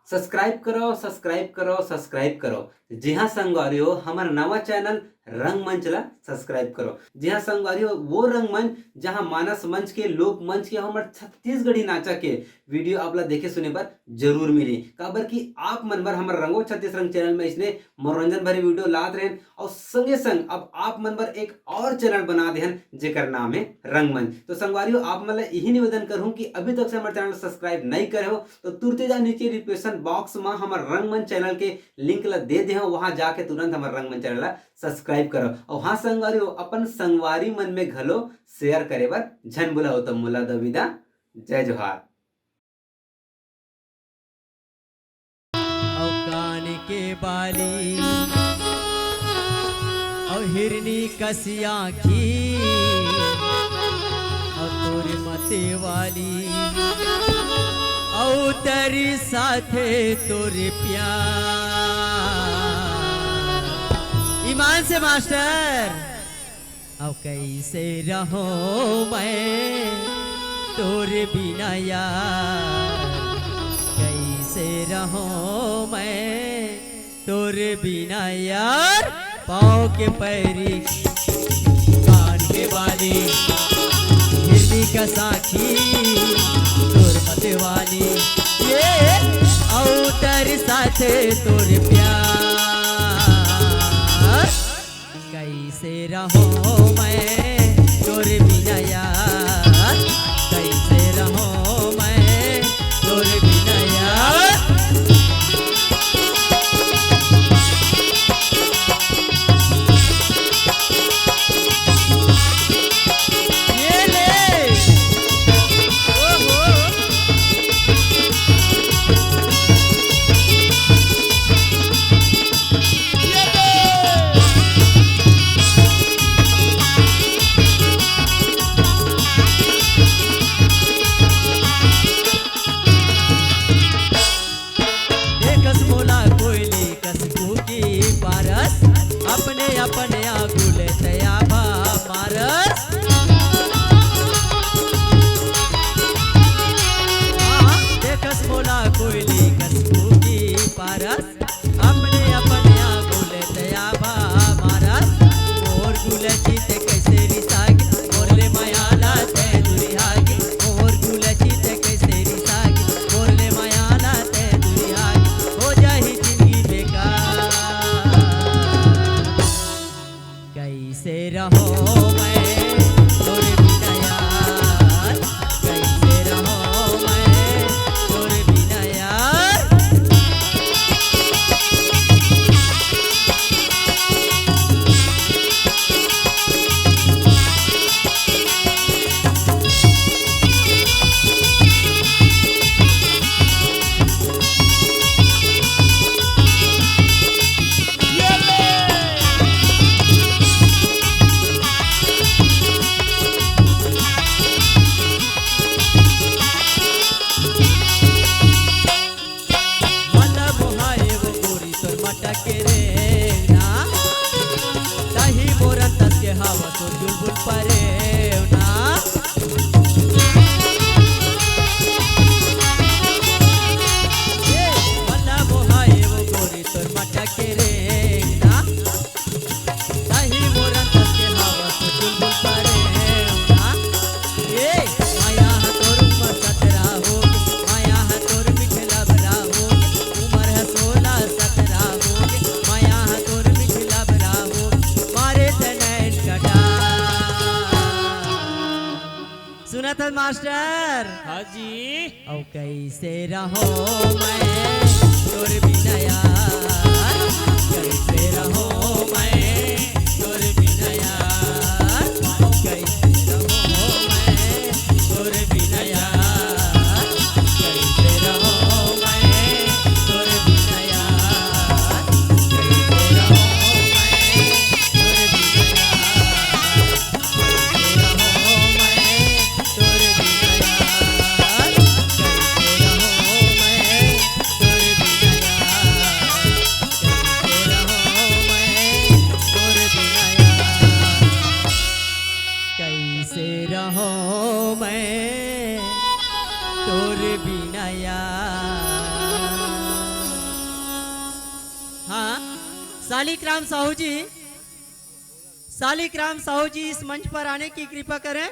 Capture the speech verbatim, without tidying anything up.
Subscribe करो, subscribe करो, subscribe करो। जी हाँ संगवारी हो, हमर नवा चैनल रंगमंच ला सब्सक्राइब करो। जी हाँ संगवारी हो, वो रंगमंच जहाँ मानस मंच के, लोक मंच के, हमर छत्तीसगढ़ी नाचा के वीडियो आप ला देखे सुने बर जरूर मिली। काबर कि आप मन बर हमर रंगो छत्तीस रंग चैनल में इसने मनोरंजन भरे वीडियो लात रहेन और संगे संग अब आप मन बर एक और चैनल बना दे हन जेकर नाम है रंगमंच। तो संगवारी हो, आप मन ला यही निवेदन करहूँ कि अभी तक से हमर चैनल सब्सक्राइब नहीं करे हो तो तुरते जा नीचे डिस्क्रिप्शन बॉक्स में हमर रंगमंच चैनल के लिंक ला दे दे हूँ, वहाँ जाके तुरंत हमर रंगमंच चैनल ला सब्सक्राइब करो। और हाँ संगवारी हो, अपन संगवारी मन में घलो शेयर करे बर झन भुलाओ। तो मोला दो विदा, जय जोहार। अउ कान के बाली अउ हिरनी कसी आँखी अउ तोर मते वाली अउ तेरी साथे तोर प्यार। ईमान से मास्टर। अब कैसे रहूं मैं तोरे बिना यार, कैसे रहूं मैं तोरे बिना यार। पाँव के पैरी, कान के बाली, हिरनी का साखी, तोर मते वाली, ये अउतर साथे तोर प्यार। कैसे रहूं मैं तोर बिना यार, कैसे रहूं मैं तोर बिना यार। ये ले। ओहो। देखस मोला कोयली कस कूकी पारस, अपने अपने आगू ले तयाबा मारस। हाँ, देखस मोला कोयली कस कूकी पारस, अपने अपने आगू ले तयाबा मारस। मोर गुलची ते कैसे रिसागी, मोर ले मयाला ते दुरिहागी, मोर गुलची ते कैसे रिसागी, मोर ले मयाला ते दुरिहागी, हो जाही जिंदगी बेकार। कैसे रहूं मैं तोर बिना यार, कैसे रहूं मैं तोर बिना यार। मन मोहाए वो गोरी तोर मटक के रेंगना, तही मोर अंतस के हवा तोर चुलबुल परेवना। ए, मन मोहाए वो गोरी तोर मटक के रेंगना, तही मोर अंतस के हवा तोर चुलबुल परेवना। ए, माया ह तोर उमर सतरा होगे, माया ह तोर मिठे लबरा होगे, उमर ह सोला सतरा होगे, माया ह तोर मिठे लबरा होगे, मारे ते नैन कटार। सुनत हस मास्टर? हाँ जी। अउ कैसे रहूं मैं तोर बिना यार, कैसे रहूं मैं तोर बिना यार, अउ कैसे रहूं मैं तोर बिना यार, कैसे रहूं मैं तोर बिना यार, कैसे रहूं मैं तोर बिना यार। शालिक राम साहू जी, शालिक राम साहू जी इस मंच पर आने की कृपा करें।